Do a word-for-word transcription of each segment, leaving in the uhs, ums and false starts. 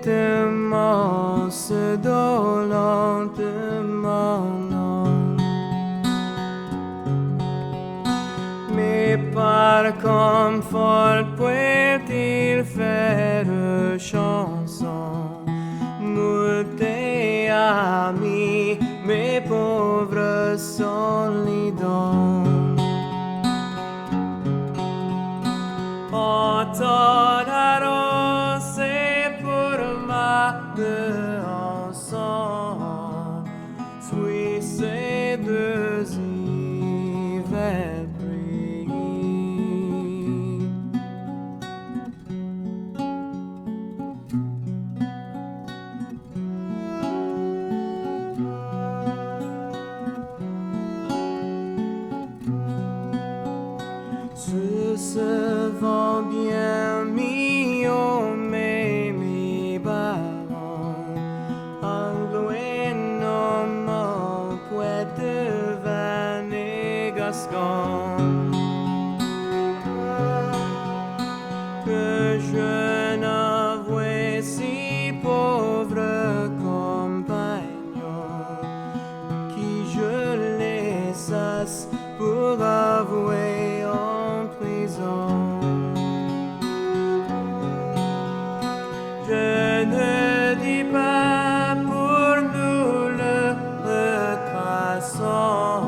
Demain se dolant demain non. Mais par confort peut-il faire chanson? Molte amis, mes pauvres solidons. Entendre c'est pour moi de ensemble, suis ces deux îles prier. Se se vend bien mi homme et mi baron, anglo et normand, poète, vanet, gascon. Que je n'avouais si pauvre compagnon, qui je laissasse pour avouer en prison. Je ne dis pas pour nous le retraçant,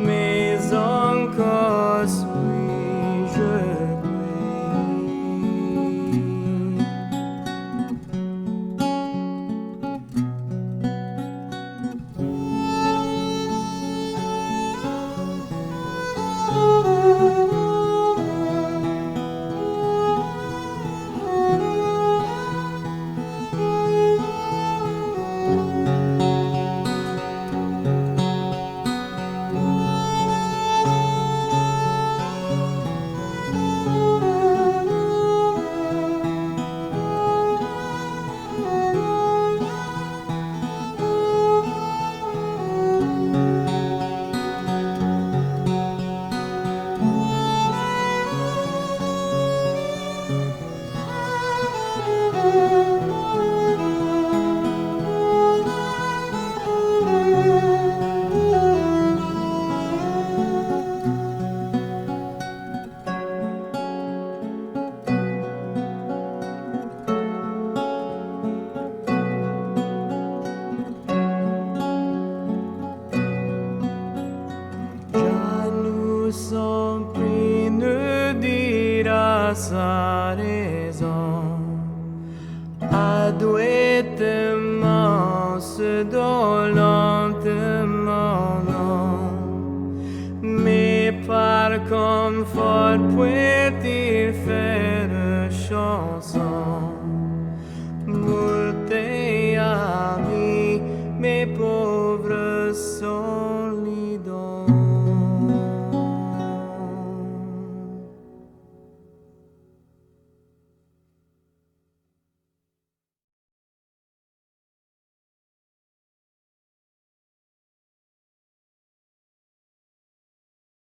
mais encore suis-je pris. Ja non sens prin ne dire sa raison. Adouetament se dolant demain non. Mais par confort peut-il faire chanson? Molte amis, mes pauvres solidons.